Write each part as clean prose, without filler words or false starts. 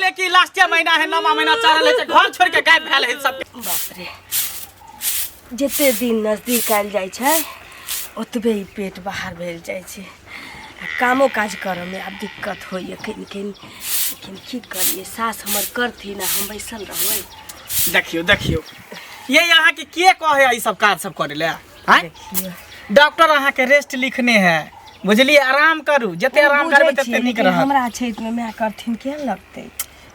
है कि लास्टे महीना है, नौमा महीना चढ़ल है, तऽ घर छोड़ के गायब भेल है सब। बाप रे, जते दिन नजदीक आयल जाइ छै ओतबे ई पेट बाहर भेल जाइ छै। आ कामो काज करऽमे आब दिक्कत होइए कनि कनि, लेकिन की करियै, सास हमर करथिन आ हम बैसल रहबै। देखियौ देखियौ, ये अहाँ के के कहे है ई सब काज सब करे ले? आँय, डॉक्टर अहाँ के रेस्ट लिखने है, बुझलिए? आराम करू, जते आराम बुझै करबै छियै, तते नीक लेकिन रहत। हमरा छैतमे माय करथिन, केहन लगतै?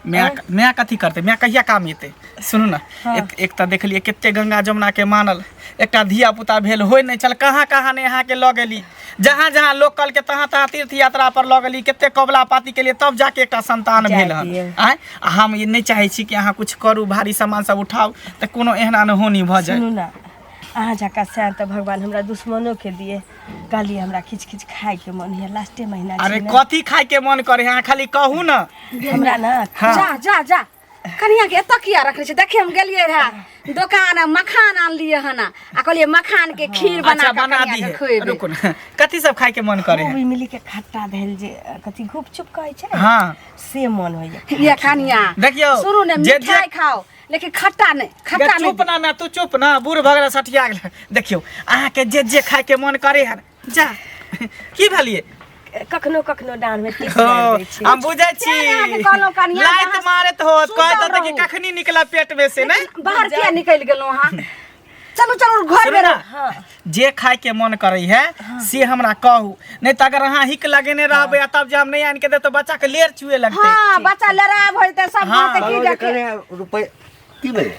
माय, माय कथी करतै? माय कहिया काम एतै? सुनू ने। हाँ। एक तऽ देखलियै कते गंगा जमुना के मानल एकटा धिया पुता भेल होइ नहि छल, कहाँ कहाँ नहि अहाँके लऽ गेली, जहाँ जहाँ लोक कहलकै तहाँ तहाँ तीर्थ यात्रा पर लऽ गेली, कते कबला पाती केलियै तब जाके एकटा संतान जाय भेल हन। दियौ। आँय, आ हम ई नहि चाहै छी कि अहाँ कुछ करू, भारी सामान सब उठाउ तऽ कोनो एहन अनहोनी भऽ जाय। सुनू ने, अहाँ जकाँ सैन तऽ भगवान हमरा दुश्मनोके दिए। कहलियै हमरा किछु किछु खायके मन होइए, लास्टे महीना छै अरे ने। कथी खायके मन करे अहाँ खाली कहू ने। हमरा ने हाँ। जा जा जा, कनिया के एतऽ किया रखने छै? देखिए, हम गेलियै रहे दोकान आ मखान आनलियै हन आ कहलियै मखान के खीर बना अच्छा कऽ बना कनिया दी के है। खुएबै। रुकू ने, कथी सब खायके मन करे खूब है? इमली के खट्टा भेल जे कथी गुपचुप कहै छै हाँ से मन होइए। ये कनिया, देखियौ, शुरू ने जे- मिठाई खाओ लेकिन खट्टा नहि, खट्टा गे नहि। चुप ना मैं, तू चुप ना, बूढ़ भऽ गेल सठिया गेल। देखियौ, अहाँके जे जे खायके मन करे है। जा, की भेलियै? कखनो कखनो डाँढ़ में टीस हो, मारि दै छै। हम बुझै छी। तें अहाँके कहलहुँ कनिया, लाइत अहाँ मारैत होत, सुतल कहैत होत कि रहू। कखनी निकला पेट में से। नहि बाहर किया निकलि गेलहुँ अहाँ? चलू चलू घर सुनू में। ना, हाँ। जे खाय के मन करे है से हमरा कहू, नहीं तो अगर अहाँ हिक लगेने रहबै आ तब जे हम नहीं आनि के देब तऽ बच्चा के लेर चुए लगतै। हाँ, बच्चा लड़ाई भऽ जेतै सब। हाँ। कहतै की कहलहुँ जे देखे कने रुपैआ की भेलै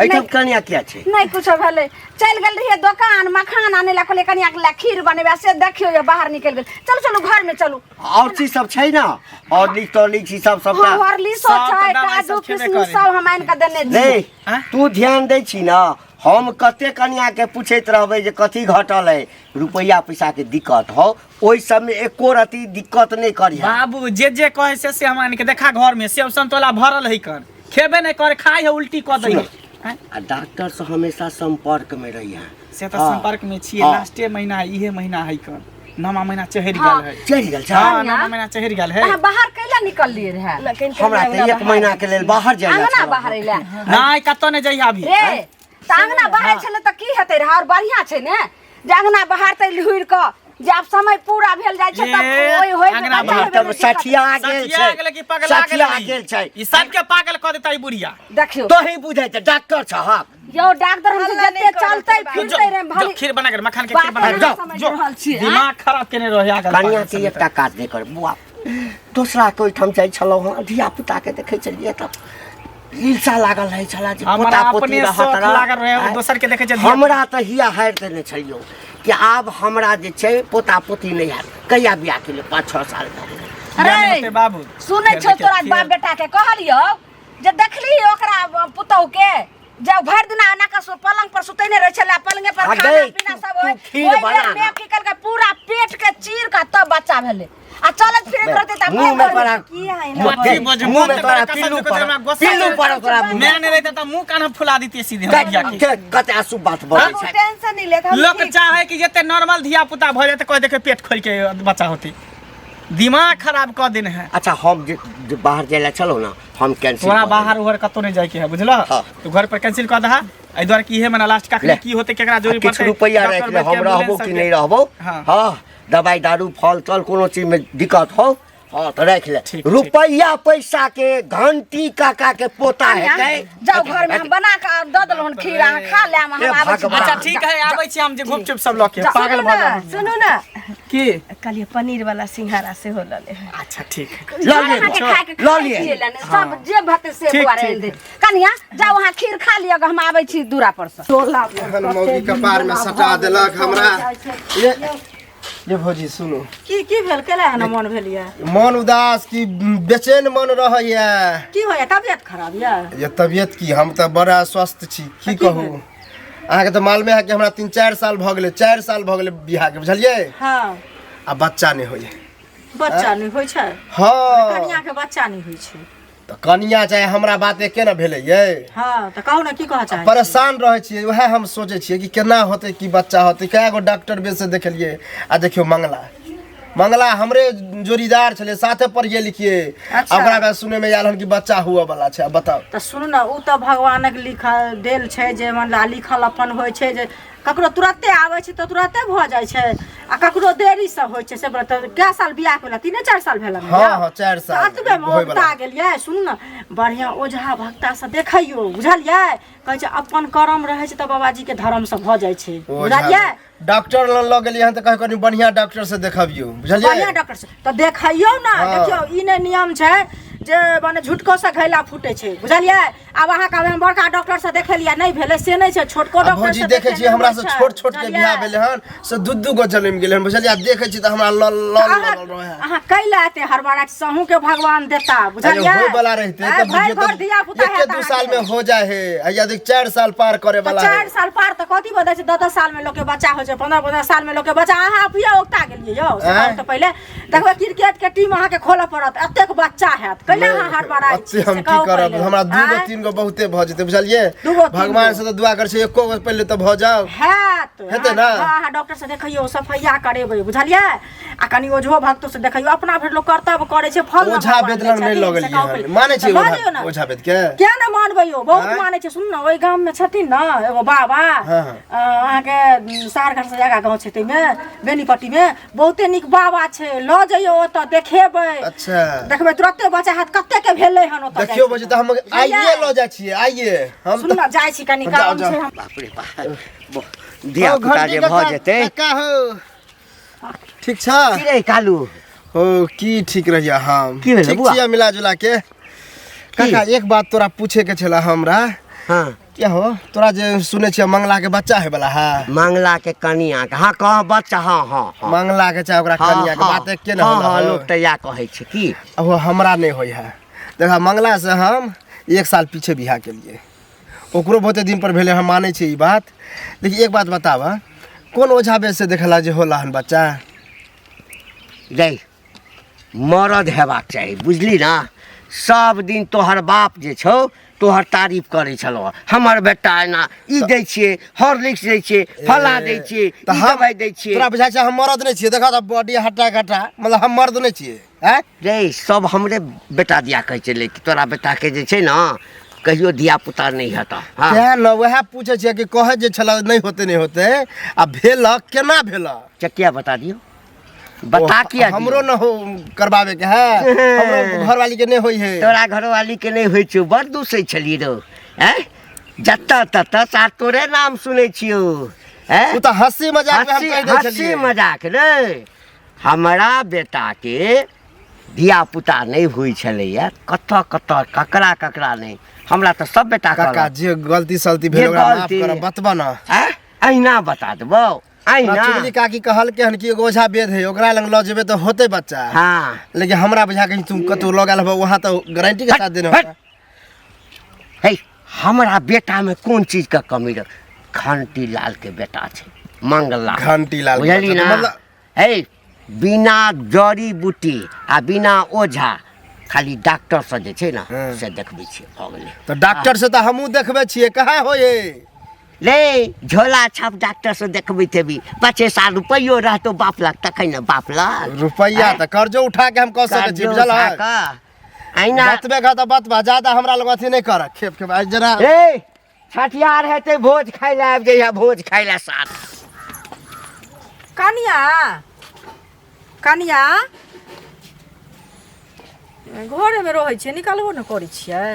एहिठाम? कनिया किया छै? नहि कुछो भेलै, चलि गेल रहियै दोकान मखान आनै लए, कहलियै कनिया के लए खीर बनेबै, से देखियौ जे बाहर निकलि गेल। चलू चलू, घर में चलू। और चीज सब छै ने? और लिख तॉर्लिक्स ई सब सबटा? हाँ, हॉर्लिक्सो सब छै, तऽ दवाइ सब काजू खेबे किशमिश करै। सब हम आनि कऽ देने छी। नहीं आँय? तू ध्यान दै छी ने, हम कते कनिया के पूछैत रहबै जे कथी घटल है, रुपैआ पैसा के दिक्कत हो, ओहि सबमे एको रति दिक्कत नहि करिहे। बाबू जे जे कहे से से हम आनि के देखा, घर में सेब संतोला भरल है, कर खेबे नहीं करे, खाई है उल्टी कऽ दै है। आँय? आ डॉक्टर से हमेशा संपर्क में रहिहे। से तऽ हाँ। संपर्क में छियै। हाँ। लास्टे महीना है, इहे महीना है, कर नौमा महीना चढ़ि हाँ। गेल है। चलि गेल छै? हाँ, नौमा महीना चढ़ि गेल है। अहाँ बाहर कैला निकललियै रहे? ना, कनि हमरा कनि तऽ अङ्गना एक महीना के लेल बाहर जाय अंगना बाहर अयलै? नहीं, कतौ नहीं जइहा अभी। रे तऽ अंगना बाहर छलै तऽ की हेतै रहै? और बढ़िआँ छै ने जे अंगना बाहर तऽ घुरि कऽ जे आब समय पूरा भेल जाइ छै तब ए, ओहि होय अंगना बाहर तब सठिया गेल सठिया छै। गेलै कि पगला गेलै? सठिया गेल छै। ई सबके पागल कऽ देतै ई बुढ़िया। देखियौ। तोही बुझै छै, डॉक्टर छहक। यौ डॉक्टर, हम हल्ला जते नहि करब, चलतै बात। फिरतै रे जो भली खीर बना के, मखान के खीर बात बना के नहि जाओ, समझ जो रहल छी, आँय? दिमाग खराब केने रहे आगल कनिया पागल के सब। एकटा काज नहि कर बुआ, दोसरा के ओहिठाम जाइ छलहुँ हँ, धिया पुता के देखै छलियै तऽ ईर्षा लागल रहै छलै जे हमरा पोता पोती अपने रहत शौक रहऽ। लागल रहै, आँय? दोसर के देखै छै धिया- हमरा तऽ हिया हारि देने छलियौ कि आब हमरा जे छै पोता पोती नहि हैत। कहिया बियाह केलियै? 5-6 साल भऽ गेलै। बियाह नहि अरे होतै बाबू। सुनै फेर छौ देखियौ, तोरा फेर- बाप बेटा के कहलियौ जे देखली ओकरा पुतहु के जे भरि दिना एना कऽ पलंग पर सुतैने रहै छलै, पलंगे पर आ खाना गई, पीना तू- सब तू होय। खीर ओहि बना बेर ना। मे की केलकै, पूरा पेट के चीर कऽ तब बच्चा भेलै आ चलैत फिरैत रहतै तऽ मुँह में फेर तोरा की है ना? मुँह कथी बजै? मुँह में मन तऽ तोरा कसम पिल्लू से पड़ल, हमरा गुस्सा पिल्लू चढ़ल। पड़ल तोरा मुँह में। मैं नहीं रहता तऽ मुंह कान हम फुला देतियै सीधे हम बुढ़िया के। कते अशुभ बात बजै बाबू छै। टेंशन नहीं लेत, हम लोक ठीक। चाहे कि जते नॉर्मल धिया पुता भऽ जाए तऽ कह देखे पेट खोल के बच्चा होते, दिमाग खराब कऽ देने है। अच्छा, हम जे जे बाहर जाय ला चलो ना, हम कैंसिल तोरा कऽ बाहर उहर कतौ नहीं जाए के है, बुझल? हाँ। तू घर पर कैंसिल कऽ दहा, एहि दुआरे कि इहे महीना लास्ट कखनी ले। की होते, केकरा देब। जोरी किछु पड़तै, रुपैआ डॉक्टर राखि ले, वैद्य हम रहबो एम्बुलेंस कि सबके। नहि रहबो। हाँ। हाँ, दवाई दारू फल तल कोनो चीज में दिक्कत हो, हाँ तऽ राखि ले। ठीक, ठीक। रुपैआ पैसा के घंटी काका के पोता हेतै। जाउ घर में, हम बना कऽ दऽ देलहुँ हन खीर, अहाँ खा लेब, हम हे आबै छी। भगवान। अच्छा ठीक है, आबै छी हम जे गुपचुप सब लऽ के जा। पागल भऽ सुनू जाब। ने, सुनू ने। की? कहलियै पनीर वाला सिंघाड़ा सेहो लऽ लेब। अच्छा ठीक है। लऽ लिअ, अहाँके खायके लऽ खाइ लिअ। छियै ने, सब जे भते से ठीक, बुआ ठीक। आनि दे। कनिया जाउ, अहाँ खीर खा लिअ, हम आबै छी दूरा पर से। एहन मौगी कपार में सटा देलक हमरा। ये ये भौजी सुनू। की की भेल? केला एहन मन भेल ये? मन उदास की बेचैन मन रहैया। की होइया? तबियत खराब ये? ये तबियत की, हम तऽ बड़ा स्वस्थ छी, की कहू अहाँके तऽ मालूमे है कि हमरा 3-4 साल भऽ गेलै, 4 साल भऽ गेलै बियाहके, बुझलियै? हाँ। आ बच्चा नहि होइए। बच्चा नहि होइ छै? हाँ। कनिया के बच्चा नहि होइ छै? तऽ कनिया चाहे हमरा बात एके ने भेलै यै। हाँ, तऽ कहू ने, की कहऽ चाहै छी? परेशान रहै छियै, उएह हम सोचै छियै कि केना होतै, कि बच्चा होतै। कए गो डॉक्टर बेस से देखेलियै आ देखियौ मंगला मंगला हमरे जोड़ीदार छलै साथे पढ़िए लिखिए। अच्छा। ओकरा बाद सुने में आयल हन कि बच्चा हुआ वाला छै। आब बताउ। तऽ सुनू ने, ओ तऽ भगवानक लिखल देल छै जे मतलब लिखल अपन होइ छै जे ककरो तुरते आबै छै तऽ तुरते भऽ जाइ छै आ ककरो देरीसँ होइ छै। से तऽ कए साल बियाह भेला? 3-4 साल भेल? हँ, 4 साल एतबेमे होइवला। औगता गेलियै। सुनू ने, बढ़िआँ ओझा भक्तासँ देखैयौ, बुझलियै? कहै छै अपन करम रहै छै तऽ बाबाजीके धर्मसँ भऽ जाइ छै। ओझा बुझलियै? डॉक्टर लग लऽ गेलियै हन तऽ कहै कनि बढ़िआँ डॉक्टर से देखबियौ, बुझलियै? बढ़िआँ डॉक्टर से तऽ देखैयौ ने। देखियौ, ई नहि नियम छै जे मने झुटको से घैला फूटे छै, बुझलियै? आब अहाँके हम बड़का डॉक्टर से देखेलियै नहि भेलै से नहि छै, छोटको आ डॉक्टर भौजी से देखै छियै देखेने हमरा होइ से छै, छोट छोट के बुझलियै? बियाह भेलै हन से दू दू गो जनमि गेलै हन, बुझलियै? आ देखै छी तऽ हमरा ल ल तऽ अहाँ लगल रहै। अहाँ कैला एते हड़बड़ा सहूँ के भगवान देता, अरे बुझलियै? होय वाला रहते आँय, तऽ भरि बुझियौ भरि धिया तऽ पुता एके हेत 2 साल अहाँके। में हो जाए है आ यदि 4 साल पार करे तऽ वाला है। 4 साल पार तऽ कथी बतै छै? 10-10 साल में लोक के बच्चा होइ छै, 15-15 साल में लोक के बच्चा। अहाँ अभिये औगता गेलियै यौ से। आँय? तऽ पहिले देखबै क्रिकेट के टीम अहाँके खोलऽ पड़त, एतेक बच्चा हैत। कैला अहाँ हड़बड़ाइ अते छी हम से की कहू करब? पहिले। हमरा दू गो आँय? तीन गो बहुते भऽ जेतै, बुझलियै? दू गो, तीन भगवान गो। से तऽ दुआ करै छै एको गो पहिले तऽ भऽ जाउ। हैत। हेतै ने? हँ, अहाँ डॉक्टर से देखैयौ, सफैया करेबै, बुझलियै? आ कनि ओझो भक्तो से देखैयौ। अपना भरि लोक कर्तव्य करै छै, फल ने ओझा भगवान वेद दै लग नहि छथिन, लऽ से गेलियै कहू हन। पहिले। मानै छियै तऽ लऽ ओझा जइयौ ने। ओझा वेद के? किया ने मानबै यौ, बहुत आँय? मानै छै। सुनू ने, ओहि गाममे छथिन ने एगो बाबा। हँ। अहाँके सारघर से जगह गाँव छै ताहिमे बेनीपट्टीमे बहुते नीक बाबा छै, लऽ जइयौ ओतऽ देखेबै। देखबै तुरते बच्चा हैत। कते के भेलै हन ओतऽ देखियौ जाइ भौजी छै। तऽ हम आइए लऽ जाइ छियै, आइए हम। सुनू ने, जाइ छी, कनि जाउ, काम जाउ। छै हम। बाप रे बाप, धिया पुता जे भऽ जेतै। काका हो, ठीक छ? की रे कालू? हो, की ठीक रहिया हम। की भेलै ठीक बुआ? छियै मिला जुला के। काका, एक बात तोरा पूछे के छला हमरा। क्या हो, तोरा जे सुनै छियै मंगला के बच्चा है वाला है? मंगला के कनिया के, हाँ कह बच्चा, हाँ हाँ हाँ मंगला के चाहे ओकरा कनिया के बात एके ने होला हो। लोक तऽ इएह कहै छै की। ओ हमरा नहि होइ है। देखा, मंगला से हम एक साल पीछे बियाह केलिए, ओकरो बहुते दिन पर भेलै, हम मानै छी ई बात, लेकिन एक बात बताब, कोन ओझा बेस से देखला जे होला हन बच्चा? रे, मरद हेबाक चाही, बुझली ने? सब दिन तोहर बाप जे छौ तोहर तारीफ करै छलौ, हमर बेटा एना ई दै छियै, हॉर्लिक्स दै छियै, फलाँ दै छियै, तऽ ई हम दवाइ दै छियै। तोरा बुझाइ छै हम मरद नहि छियै? देखा तऽ, बॉडी हट्टा कट्टा, मतलब हम मर्द नहि छियै आँय? रे, सब हमरे बेटा दिया कहै छलै कि तोरा बेटाके जे छै ने कहियो धिया पुता नहि हेतऽ। हँ। तें ने वएह पूछै छियै कि कहै जे छलै नहि होते नहि होते, आ भेल केना भेल? चकिया बता दियौ, बता किया दियौ? हमरो न हो करबावे के है, हमरो घरवाली के नहीं होई है। तोरा घरवाली के नहि होइ छौ, बड़ दूसै छलियै रौ। आँय, जतऽ ततऽ सार तोरे नाम सुनै छियौ। आँय? ओ तऽ हंसी मजाक में हम हँसी कहि दै हँसी छलियै। मजाक रे, हमरा बेटाके धिया पुता नहि होइ छलैया, कतऽ कतऽ ककरा ककरा नहि, हमरा तऽ सब बेटा काका, कहलक। जे गलती सलती भेल जे ओकरा माफ गलती- करब, बतबऽ ना। आँय, अहिना बता देबौ, अहिना। चुगली काकी कहलकै हन कि एगो ओझा वेद है, ओकरा लग लऽ जेबै तऽ होतै बच्चा। लेकिन हमरा बुझा कहीं तुम कतौ लऽ गेल हेबऽ वहाँ तऽ गारंटी के साथ देने हट। होता। हे, हमरा बेटामे कोन चीजके कमी रह? घंटी लाल के बेटा छै मंगला। घंटी लाल के बुझली बेटा, ना? मतलब- हे, बिना जड़ी बूटी आ बिना ओझा, खाली डॉक्टर से जे छै ने से देखबै छियै, भऽ गेलै। तऽ डॉक्टर से तऽ हमहूँ देखबै छियै, कहाँ होय? रे, झोला छाप डॉक्टर से देखबैत हेबी। 5 साल रुपैयो रहतो बाप लग तखन ने बाप लग। रुपैआ तऽ कर्जो उठा के हम कऽ सकै छी। कर्जो बुझल उठा है? कऽ अहिना। बतबे कह तऽ बतबा, ज्यादा हमरा लग अथी नहि कर, खेप खेप आइ जरा। ए, छठियार हेतै, भोज खाइ लए आबि जइहे, भोज खाइ लए साथ। कनिया, कनिया, घरेमे रहै छियै, निकलबो ने करै छियै।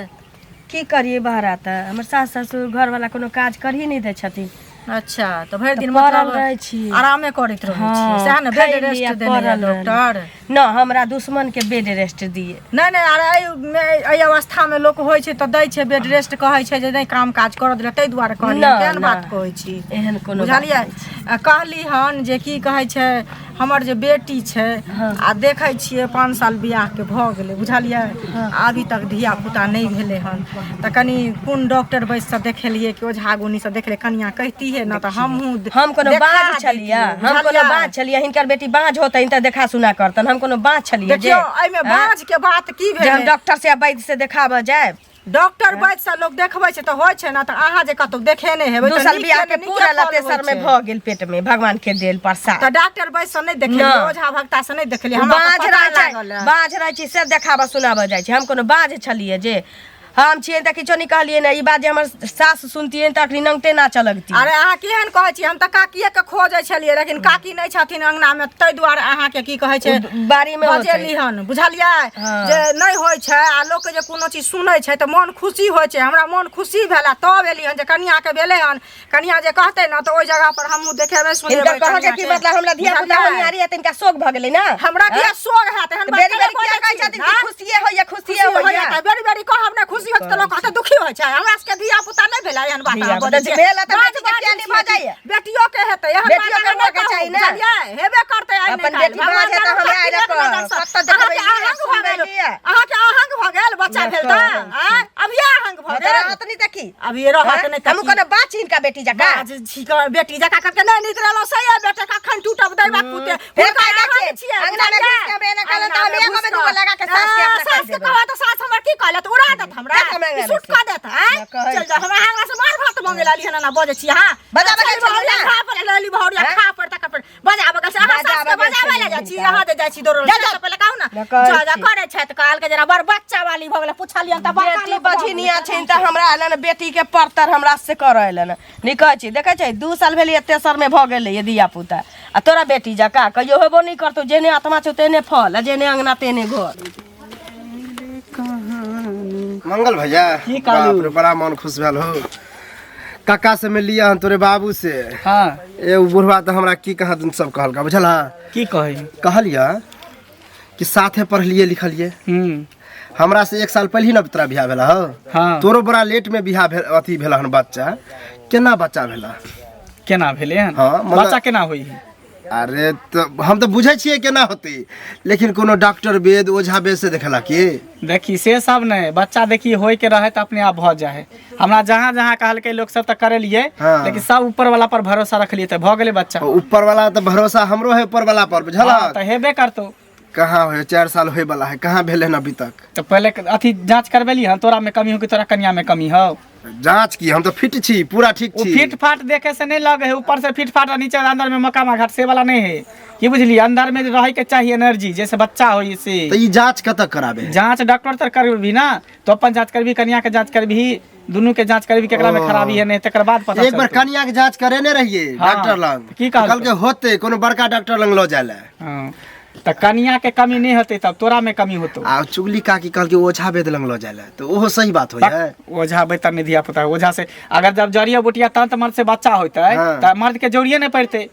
की करियै बहरा, तऽ हमर सास ससुर घरवाला कोनो काज करही नहि दै छथिन। अच्छा, तऽ भरि दिन तऽ पड़ल मतलब रहै छी। आरामे करैत रहै छियै, सएह ने? बेड खैली आ रेस्ट देने यऽ पड़ल रहली। डॉक्टर? न, हमरा दुश्मन के बेड रेस्ट दिए। नहि नहि, आर एहि अवस्थामे लोक होइ छै तऽ दै छै बेड रेस्ट, कहै छै जे नहि काम काज करऽ देलक, ताहि दुआरे कहलियै। ना, केहन ना। बात कहै छी? एहन कोनो बात बुझलियै? आ कहली हन जे की कहै छै, हमर जे बेटी छै आ देखै छियै 5 साल बियाहके भऽ गेलै, बुझलियै? आ अभी तक धिया पुता नहि भेलै हन, तऽ कनि कोन डॉक्टर वैद्यसँ देखेलियै कि ओझा गुनीसँ देखलियै? कनिया कहितियै ने तऽ हमहूँ हम कोनो देखा बाज छलियै? दैतियै, हम कोनो बुझलियै? बाज छलियै? हिनकर बेटी बाँझ होतै तऽ देखा सुना करतन? हम कोनो बाँझ छलियै जे देखियौ, एहिमे आँय? बाँझ के बात की जे हम भेलै? डॉक्टर से आ वैद्य से देखाबऽ जायब। डॉक्टर वैद्य से लोग देखबै छै तऽ होइ छै ने, तऽ अहाँ जे कतौ देखेने हेबै दू तऽ साल नीक बियाह के नीके पूरा फल होइ तेसर में छै। भऽ गेल पेट में भगवान के देल प्रसाद। तऽ डॉक्टर वैद्य से नहि देखेलियै, नहि। ओझा भक्ता से नहि देखेलियै, हमरा तऽ बाँझ पता रहै छै, लागल है। बाँझ रहै छै से देखाबऽ सुनाबऽ जाइ छै। हम कोनो बाँझ छलियै जे हम छियै तऽ किछो नहि कहलियै ने। ई बात जे हमर सास सुनतियै तऽ अखनी नंगटे नाचऽ लगतियै। अरे अहाँ केहन कहै छी, हम तऽ काकिए के खोजै छलियै, लेकिन काकी नहि छथिन अंगना मे, ताहि दुआरे अहाँके की कहै छै ओ बाड़ी मे होतै। बजेली हन, बुझलियै? हँ। जे नहि होइ छै आ लोक जे कोनो चीज सुनै छै तऽ मन खुशी होइ छै। हमरा मन खुशी भेल आ तब एली हन जे कनियाके भेलै हन, कनिया जे कहतै ने तऽ ओहि जगह पर हमहूँ देखेबै सुनेबै। हिनकर कहऽ के की कनियाके। मतलब, हमरा धिया पुता बुझलियै? होनिहारी है तऽ हिनका शोक भऽ गेलै ने। हमरा किया शोक हैत एहन बात? बेरी बेरी केना किया बजै कहै छी, छथिन कि आँय? खुशिये होइया, खुशिये खुशी होइया होइया। तऽ बेरी बेरी कहब ने खुशी होत तऽ लोक कहतै दुखी होइ छै। हमरा सबके धिया पुता नहि भेलै, एहन बात अहाँ धिया बजै पुता छियै। भेल है तऽ बाज बेटी के बाजै किया नहि भऽ छियै। जाइया? बेटियो के हेतै, एहन बात बेटियो के अहाँ नहि होबऽ के कहू, चाही ने। बुझलियै? हेबे करतै आइ नहि अपन काल्हि। बेटी भगवान बाज है तऽ जानू हमरा शक्ति आइ एक रखऽ। नजरसँ। कतऽ देखबै अहाँके लिअ, अहंग भऽ सुनबै गेल, लिअ। अहाँके अहंग भऽ गेल, बच्चा भेल तऽ आँय? अभिये अहंग भऽ तऽ गेल। रहत नहि तऽ की? अभिये रहत नहि तऽ हमहूँ की? कोनो बात छी हिनका बेटी जकाँ? बाज छी कऽ बेटी जकाँ करके नहि नीक रहलहुँ से ये बेटा कखन टूटब दैबा पुते। फेर हुनका कायदा अहंग छियै। छियै, अंगना मे बुझलियै? घुसि के हमरा एना कहलनि तऽ हम अंगना मे एगो मे घुसि दूगो कऽ। लगा के सास के अपना आ, सास कहि के देबै। कहबै तऽ सास हमर की कहलत, उड़ा देत हमरा, देख हमरा अंगना मे सुट से। कऽ देत। आँय? ना कहै चल जाउ, हमरा अंगना से मार भात मंगे लाली हन, एना बजै छी अहाँ। बजा बजा चल छलियै भौरिया ना? खा पर लाली, भौरिया हैं? खा पर तक पर बजा बगल से अहाँ बजा सास के बगल बजाबै छलियै लए जाइ छी, हिनका। अहाँ जे जाइ छी दौड़ल जा, से जा। तऽ पहिले कहू ने। ना कहै जा जा छी। करै छथि, कहलकै जेना बड़ बच्चा वाली भऽ गेलै, पुछलियनि तऽ बड़का बेटी लोक भऽ गेलै। बझिनिया छनि तऽ हमरा एलन बेटीके परतर हमरा से करऽ एलन नहि कहै छी। देखै छै 2 साल भेलै तेसरमे भऽ गेलै धिया पुता, आ तोरा बेटी जकाँ कहियो हेबो नहि करतौ। जेहने आत्मा छौ तेहने फल, आ जेहने अंगना तेहने घर। मंगल भैया की कहलू? बाप रे, बड़ा मन खुश भेल हो काका से मिलिए हन तोरे बाबू से। हाँ। ए उ बुढ़वा तऽ हमरा की कहाँ दिन सब कहलका, बुझल? की कहै? कहलियै कि साथे पढ़लिए लिखलिए, हमरा से 1 साल पहले ही न तोरा बियाह भेला हो। हाँ। तोरो बड़ा लेट में बियाह भेल, अथी भेला हन बच्चा। केना बच्चा भेला? केना भेलै हन? हाँ, मतलब- बच्चा केना होइ है? अरे तऽ हम तऽ बुझै छियै केना होतै, लेकिन कोनो डॉक्टर वेद ओझा वेद से देखला की? देखी से सब नहि, बच्चा देखी होय के रहे तऽ अपने आप भऽ जाइ है। हमरा जहाँ जहाँ कहलकै लोक सब तऽ करेलियै, हाँ। लेकिन सब ऊपर वाला पर भरोसा रखलियै तऽ भऽ गेलै बच्चा। ऊपर वाला तऽ भरोसा हमरो है ऊपर वाला पर, बुझल? हाँ, तऽ हेबे करतौ। कहाँ होय, 4 साल होय वाला है, कहाँ भेलै हन अभी तक? तऽ पहिले अथी जाँच करबेली हन, तोरा में कमी हो कि तोरा कनिया में कमी हो? जाँच की, हम तऽ फिट छी, पूरा ठीक ओ छी। फिट फाट देखे से नहीं लगे है, ऊपर से फिट फाट और नीचे अंदर में मकामा घाट से वाला नहीं है की, बुझलिए? अंदर में रहे के चाहिए एनर्जी, जैसे बच्चा हो से। तऽ ई जाँच कतऽ कराबे? जांच डॉक्टर तर करबी ना, तो अपन जांच करबी, कनिया के जांच करबी, दुनू के जांच करबी, केकरा में ओ। खराबी है नहीं, तकर बाद पता एक बार चलतौ। कनिया के जाँच करेने रहिए हाँ, डॉक्टर लग। की कहलकै? कहलकै होते, कोनो बड़का डॉक्टर लग लऽ जाय लए। हाँ, तऽ कनिया के कमी नहीं होते तब तोरा में कमी होतो। आ चुगली काकी कहलकै ओझा वेद लग लऽ जाय लए, तऽ ओहो सही बात होइ है? ओझा बैतर नहीं धिया पुता ओझा से अगर जब जरिया बुटिया तंत मर्द से बच्चा होते हाँ। तऽ मर्द के जरूरिये नहीं पड़ते,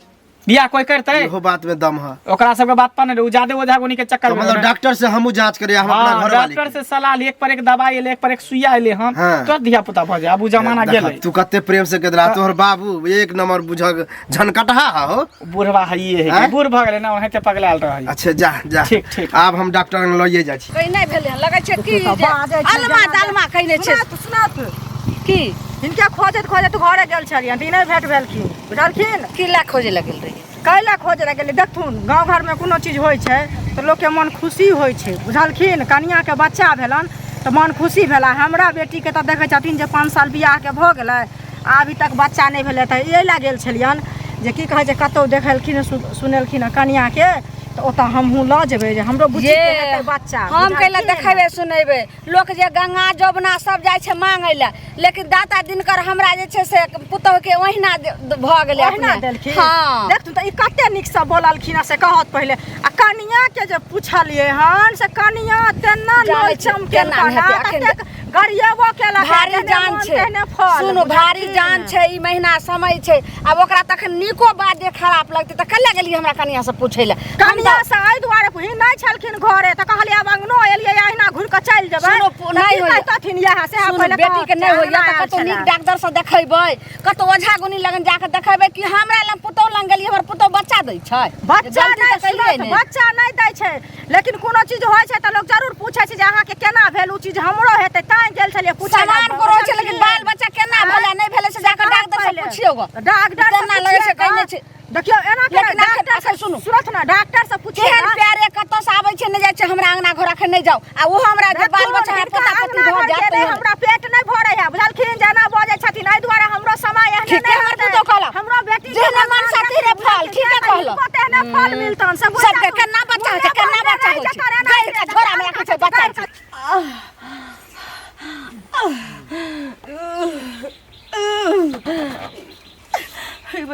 बियाह कोई करते? इहो बात में दम है। ओकरा सबके बात पर नहीं, उ ज्यादे ओझा गुनी के चक्कर तो में मतलब रहै। डॉक्टर से हमहूँ जाँच करे, हम अपना हाँ, घर वाले डॉक्टर से सलाह ले, एक पर एक दवाई एले, एक पर एक सुइया एले हम हाँ। तो धिया पुता भऽ जाय। आब उ जमाना देखा, गेलै। तू कते प्रेम से कहला, तोहर बाबू एक नंबर बुझक झनकटहा हो। बुढ़वा हइये है, आँय? बूढ़ भऽ गेलै ना, ओनाहिते पगलायल रहै। अच्छा जा जा। ठीक, ठीक। आब हम डॉक्टर लग लइए जाइ छी। कहीं नहि भेलै हन, लगै छै की तऽ जे बाजै छै अलमा जेना- दालमा कहिने छै। सुनत सुनत की हिनके खोजैत खोजैत घरे गेल छलियनि तऽ ई नहि भेट भेलखिन, बुझलखिन? की लए खोजै लए गेल रहियै? कैला खोजै लए गेलियै? देखथुन, गाँव घरमे कोनो चीज होइ छै तऽ लोकके मन खुशी होइ छै, बुझलखिन? कनिआँके बच्चा भेलनि तऽ मन खुशी भेला। हमरा बेटीके तऽ देखै छथिन जे 5 साल बियाहके भऽ गेलै आ अभी तक बच्चा नहि भेलै, तऽ एहि लए गेल छलियनि जे की कहै छै, कतहु देखेलखिन सुनेलखिन हँ कनिआँके तऽ ओतऽ हमहूँ लऽ जेबै जे हमरो बुच्चीके ये हेतै बच्चा। हम कैला बुझलखिन? देखेबै सुनेबै? लोक जे गंगा जमुना सब जाइ छै मांगै लए, लेकिन दाता दिनकर हमरा जे छै से पुतोह के ओहिना भऽ गेलै ओहिना अपने। देलखिन। हाँ। देखथुन तऽ ई कते नीकसँ बोललखिन हँ से कहत पहिले। आ कनिया के जे पुछलियै हन से कनिया तेना जानै लोल छी, चमकेलका केना ना, हेतै अखन। ततेक गरियेबो केलक, भारी जेहने जान मोन छै, तेहने फल। सुनू, भारी बुझलखिन? जान छै, ई महीना समय छै। आब ओकरा तखन नीको बात जे खराब लगतै तऽ कल्ला गेलियै हमरा कनिया से पूछै लए? हम कनिया से एहि दुआरे ही नहि छलखिन घरे तऽ कहलियै आब अंगनो एलियै अहिना घुरि कऽ चलि जेबै सुनू, तऽ नहि की होइए। कहितथिन इएह से सुनू, पहिले बेटी के नहि कहत, होइए तऽ अंगना कतौ आयल नीक छलए। डॉक्टर से देखेबै, कतौ ओझा गुनी लगन जाके देखेबै कि हमरा लग पुतोह लग गेलियै, हमर पुतोह बच्चा दै छै? बच्चा गलती नहि तऽ केलियै सुनत, ने। बच्चा नहि दै छै, लेकिन कोनो चीज होइ छै तऽ लोक जरूर पूछै छै जे अहाँके केना भेल, उ चीज हमरो हेतै, तैं गेल छलियै पूछै लए। सामान को रहै छै, लेकिन बाल बच्चा केना भेलै नहि भेलै से जाके डॉक्टर से पुछियौ गो। डॉक्टर से केना लगै छै पुछियै कहिने गऽ। छै। देखियौ एना केना लेकिन एखन- डॉक्टर से एखन सुनू। सुनत ना, डॉक्टर से पुछियै केहन ना। प्यारे कतऽ से आबै छै नहि जाइ छै, हमरा अंगना घर अखन नहि जाउ। आ ओहो हमरा जे बाल देखू, बच्चा हिनका पोता पोती अंगना भऽ घर जायत गेलै, तैयो। हमरा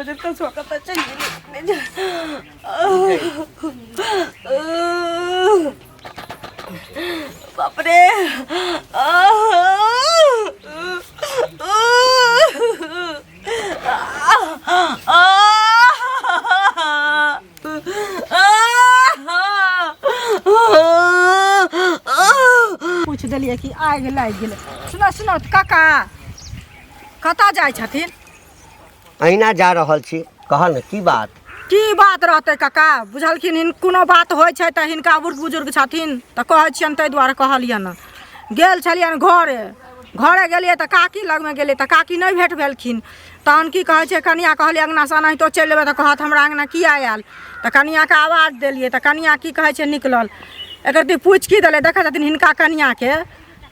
बेचारी कसुआ कतऽ चलि गेलै। बाप रे, पूछि देलियै कि आगि लागि गेलै। सुनो सुनो काका, कतऽ जाइ छथिन? अहिना जा रहल छी। कहल ने, की बात? की बात रहतै काका, बुझलखिन हिन कोनो बात होइ छै तऽ हिनका बुढ़ बुजुर्ग छथिन तऽ कहै छियनि, ताहि दुआरे कहलियनि। गेल छलियनि घरे, घरे गेलियै तऽ काकी लगमे गेलियै तऽ काकी नहि भेट भेलखिन। तहन की कहै छै, कनिया कहलियै अङ्गनासँ एनाहितो चलि एबै तऽ कहत हमरा अङ्गना किया आयल। तऽ कनियाके आवाज देलियै तऽ कनिया की कहै छै निकलल, एकर पूछि की देलै, देखै छथिन हिनका कनियाके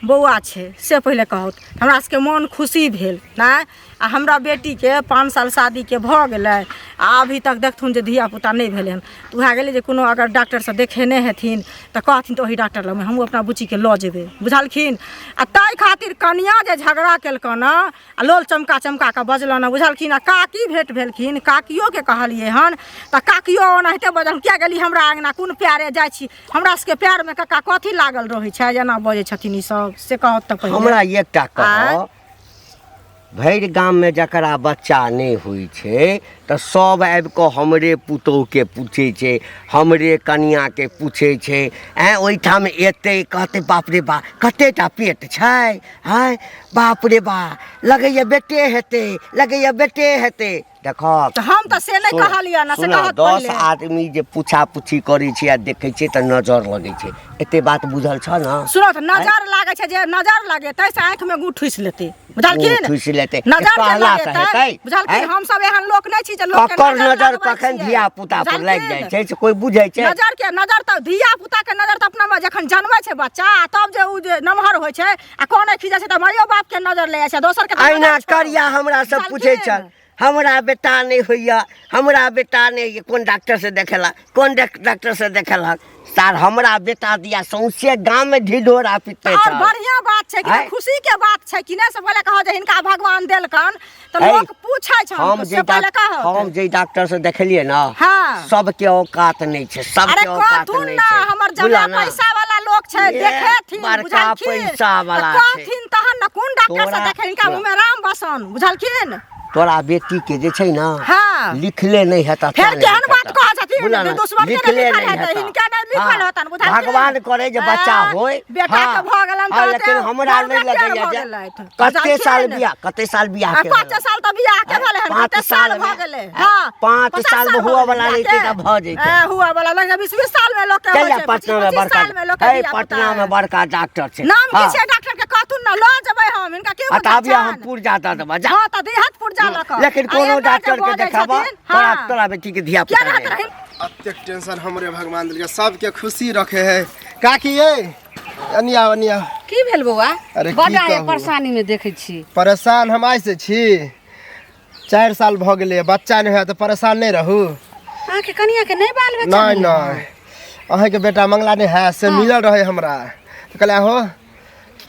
बौआ छै से पहिले कहत। हमरा सबके मोन खुशी भेल नहि। आ हमरा बेटीके 5 साल शादीके भऽ गेलै आ अभी तक देखथुन जे धियापुता नहि भेलै हन। तऽ उएह गेलै जे कोनो अगर डॉक्टरसँ देखेने हेथिन तऽ कहथिन तऽ ओही डॉक्टर लगमे हमहूँ अपना बुच्चीके लऽ जेबै, बुझलखिन। आ ताहि खातिर कनिआँ जे झगड़ा केलकनि आ लोल चमका चमका कऽ बजलनि, बुझलखिन। आ काकी भेँट भेलखिन, काकियोके कहलियै हन तऽ काकियो ओनाहिते बजल, किया गेली हमरा अङ्गना, कोन प्यारे जाइ छी, हमरा सबके प्यारमे कक्का कथी लागल रहै छै, एना बजै छथिन ई सब, से कहत तऽ पहिले। हमरा एकटा कह, भरि गाममे जकरा बच्चा नहि होइ छै तऽ सब आबि कऽ हमरे पुतोहुके पूछै छै, हमरे कनिआँके पूछै छै। आँय, ओहिठाम एतै कहतै बाप रे बा कतेटा पेट छै, आँय बाप रे बा लगैए बेटे हेतै, लगैए बेटे हेतै। देखऽ तऽ हम तऽ से नहि कहलियै ने, से कहत 10 पहिले। आदमी जे पूछा पूछी करै छै आ देखै छै तऽ नजर लगै छै, एते बात बुझल छ ने? सुनो तऽ नजर लागै छै, जे नजर लगेतै से आँखिमे गुँ ठुसि लेतै, बुझलखिन? गुँ ठुसि लेतै। नजर जे कहला से लगेतै, हेतै? बुझलखिन? आँय? हम सब एहन लोक नहि छी जे लोक के ककर नजर नजर लगबै कखन छियै। धिया पुता पर लागि बुझलखिन? जाइ छै से कोइ बुझै छै? नजर के नजर तऽ धिया पुता के नजर तऽ अपना मे जखन जन्मै छै बच्चा आ तब जे उ जे नमहर होइ छै आ कोने खींचै छै तऽ माइयो बाप के नजर ले जाइ छै, दोसर के तऽ अहिना नजर छोड़ू। करिया हमरा सब पूछै बुझलखिन? छल, हमरा बेटा नहि होइए, हमरा बेटा नहि होइए, कोन डॉक्टरसँ देखेलक, कोन डॉक्टरसँ देखेलक। सार हमरा बेटा दिया सौंसे गाममे ढिढोरा पिटै और छल। बढ़िया बात छै कि आँय? खुशी के बात छै कि नहि? से पहिले कहो जे हिनका भगवान देलकन तऽ है, लोक पूछै छन, हम तऽ जे से पहिले कहो। हम जे डॉक्टर से देखेलियै ने, हाँ। सबके औकात नहि छै, अरे सबके औकात कहथुन नहि ना, छै। हमर बुझला जमा ना? पैसा वाला लोक छै, ए, देखेथिन, बड़का बुझलखिन? पैसा वाला तऽ छै। कहथिन तहन ने कोन डॉक्टर से देखे, हिनका मुँह में राम बसन, बुझलखिन? तोरा बेटी के जे छै ना, हाँ। लिखले नहि हेतह फेर तें नहि केहन बात हेतह। कहै छथिन? बुझला ना? दुश्मन के नहि लिखले लिखल नहि हेतै, हेतह। हिनका नहि लिखल हाँ। हेतनि, बुझलखिन? भगवान करे जे बच्चा हाँ, होय। बेटा हाँ। के भऽ गेलनि हाँ, तऽ लेकिन ओते हमरा घरमे नहि टेढ़ लगैया भऽ जे गेलथि। कते साल बुझलखिन? बियाह, कते साल बियाह आ के 5 भेलै? साल तऽ बियाह के भेलै हन, 5 कते साल साल भऽ मे? गेलै? हाँ, 5 50 साल साल मे हुअ वला भऽ रहितै गेलै। तऽ भऽ जैतै। ए, हुअ वला लगै 20-20 साल मे लोक के चलि होइ जा छै, पटना मे 25 बड़का साल मे लोक के है, धिया पुता। पटना मे बड़का डॉक्टर छै। नाम की हाँ। छै डॉक्टर के कहथुन ने, लऽ जेबै हम हिनका की आ तऽ बुझल अभी हम छनि? पुर्जा दऽ देबऽ, जा। हाँ, तऽ दिहत पुर्जा लऽ कऽ। लेकिन आ कोनो एना जे डॉक्टर के बजै देखाबऽ, छथिन, तोरा हाँ। तोरा बेटी के धिया किया पुता रहत नहि रही? अतेक टेंशन हमरे भगवान देलकै, सबके खुशी रखे है। काकी ये अनी आओ, अनी आओ। की भेल बौआ? अरे की बड्ड आइ कहू? परेशानी में देखै छी। परेशान हम आइ से छी, 4 साल भऽ गेलै, बच्चा नहि होय तऽ परेशान नहि रहू। अहाँके कनिया के नहि बाल बच्चा? नहि नहि, अहाँके बेटा मंगला नहि है से मिलल रहे हमरा, तऽ कहले हो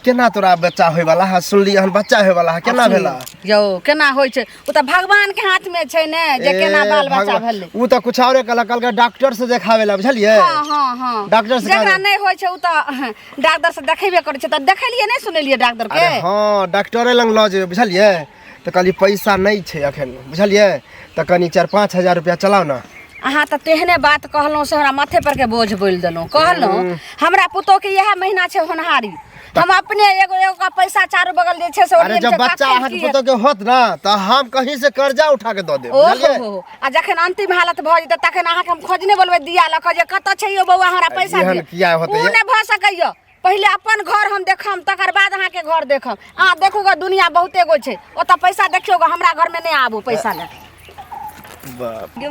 केना तोरा बच्चा होयवला है, सुनलियै हन बच्चा होयवला है, केना भेला? यौ केना होइ छै, ओ तऽ भगवान के हाथ में छै ने जे केना ए, बाल बच्चा भगवान- भेलै। उ तऽ कुछ औरे कहलक, कहलकै डॉक्टर से देखावे ला, बुझलियै? हाँ हाँ हाँ, डॉक्टर से जकरा कहा- नहि होइ छै ओ तऽ डॉक्टर से देखेबे करै छै। तऽ देखेलियै नहि सुनेलियै डॉक्टर के? अरे हाँ, डॉक्टरे लग लऽ जेबै, बुझलियै? तऽ कहलियै पैसा नहि छै अखन, बुझलियै? तऽ कनि 4-5 हजार रुपया चलाउ ने। अहाँ तऽ तेहने बात कहलहुँ से हमरा माथे पर के बोझ बोलि देलहुँ। कहलहुँ हमरा पुतोह के इएह महीना छै होनहारी, हम अपने एगो एगो का पैसा चारू बगल जे छै से अरे ओरियन जब छै, बच्चा कखन अहाँके की पुतोह के होत ना तऽ हम कहीं से कर्जा उठा के दऽ देब, ओहो बुझलियै? हो, आ जखन अंतिम हालत भऽ जेतै तखन अहाँके हम खोजने बोलबै दिया लऽ कऽ जे कतऽ छै यौ बौआ हमरा पैसा एहन दिअ। किया होतै उ ये? नहि भऽ सकैया, पहिले अपन घर हम देखम तकर बाद अहाँके घर देखम। अहाँ देखू गऽ दुनिया बहुते गो छै, ओतऽ पैसा देखियौ गऽ, हमरा घरमे नहि आबू पैसा लए। बाप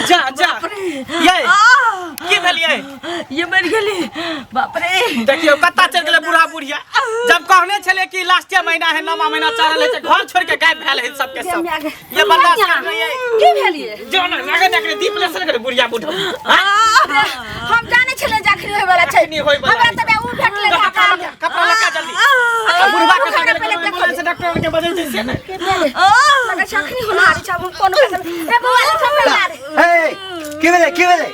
जा जा ये की भेलियै? ये मरि गेली, बाप रे। देखियौ कत्ता चलि गेलै बूढ़ा बुढ़िया, जब कहने छलै कि लास्टे महीना है, 9वां महीना चढ़ल है, घर छोड़ के गायब भेल है सबके सब। ये बर्दाश्त कर रही है। की भेलियै? जो ना लगे ना दीप लेसल करे बुढ़िया बूढ़ा। हम जाने छलै जे अखनी होय वाला छै। अखनी होय वाला हमरा तऽ उ भेटलै कपड़ा धक्का। लगा, कपड़ा लगा जल्दी। आ बुढ़वा के हमरा गेलै पहिले एम्बुलेंस डॉक्टर के के बजै छै से नहि। लगै छै अखनी होनहारी छै, आब हम कोनो काज नहि। ए बौआ, उठऽ पहिले रे। हे की भेलै की भेलै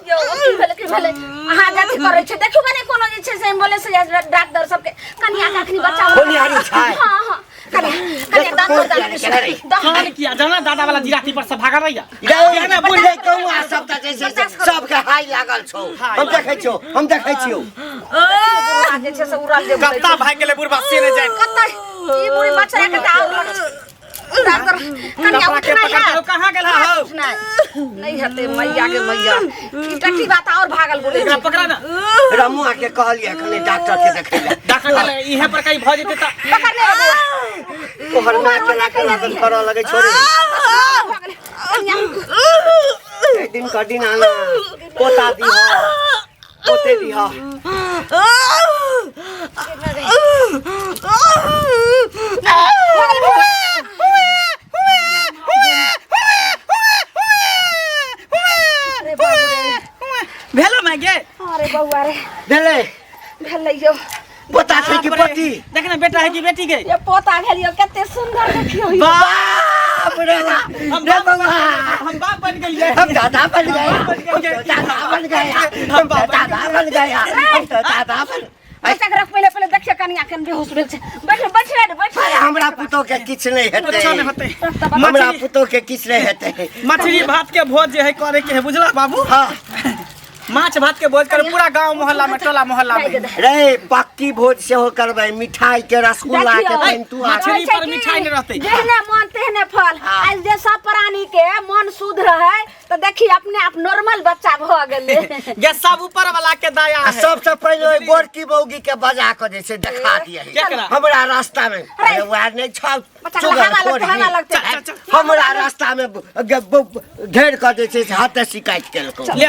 यौ, की भेलै की भेलै अहाँ जे अथी करै छै देखियौ कने कोनो जे छै से एम्बुलेंस या डॉक्टर सबके कनिया के अखनी बच्चा होनहारी छै। हाँ हाँ कनिया कनिया दाँत दाँत कान किया जाना दादा वाला जिराती पर से भागल रहिया रे बुढ़े कौआ सब तऽ जे छै से सबके हाय लागल छौ हम देखै छियौ हम देखै छियौ जे छै से उड़ल जे कत्ता भागि गेलै बुढ़बा से नहि जानि कत्ता ई बुढ़ी बच्चा के तऽ आओर लगै छै डॉक्टर कनिया कपड़ा के उठना पकड़ के कहाँ गेल हौ नहीं हेतै मैया के मैया ई टट्टी बात और भागल बोले एकरा पकड़ा ना रमुआ के कहलियै कने डॉक्टर के देखै लए डॉक्टर कहले इहे पर कहीं भऽ जेतै तऽ पकड़ ले बौआ तोहर माँ केना केना दन करऽ लगै छोड़े कनिया एक दिन का दिन आना पोता दीह पोते दीह भेलो माय गे अरे बौआ रे भेलै भेलै यौ पोता छै कि पोती देख ना बेटा है कि बेटी के ये पोता भेल यौ कते सुंदर देखियौ यौ। बाप रे बाप रे बौआ हम बाप बन गेलियै हम दादा बन गए हम तो दादा बन गया हम तो दादा बन गया हम तो दादा बन बच्चा के रख पहिले पहिले देखियौ कनिया केन बेहोश भेल छै बैठ बैठ रे बैठ अरे हमरा पुतोह के किछु नहि हेतै कुछो नहि होतै हमरा पुतोह के किछु नहि हेतै मछली भात के भोज जे है करे के है बुझला बाबू हाँ माछ भात के भोज करे पूरा गांव मोहल्ला में टोला मोहल्ला में रे पक्की भोज सेहो करबै मिठाई के रसगुल्ला के देखियौ। पेंटू आ मछली पर मिठाई नहि रहतै। जेहने मन तेहने फल आज जे सब प्राणी के मन शुद्ध रहे तो देखी अपने आप नॉर्मल बच्चा भऽ गेलै ये सब ऊपर वाला के दया आ है सबसँ पहिले ओहि गोरकी बौगी के बजा कऽ जे छै देखा दिअ केकरा? हमरा रास्ता में अरे वएह नहि छल बच्चा के हवा लगतै हवा लगतै चल, चल, चल। हमरा रास्ता में घेर कऽ जे छै से हाथे शिकायत केलकौ ले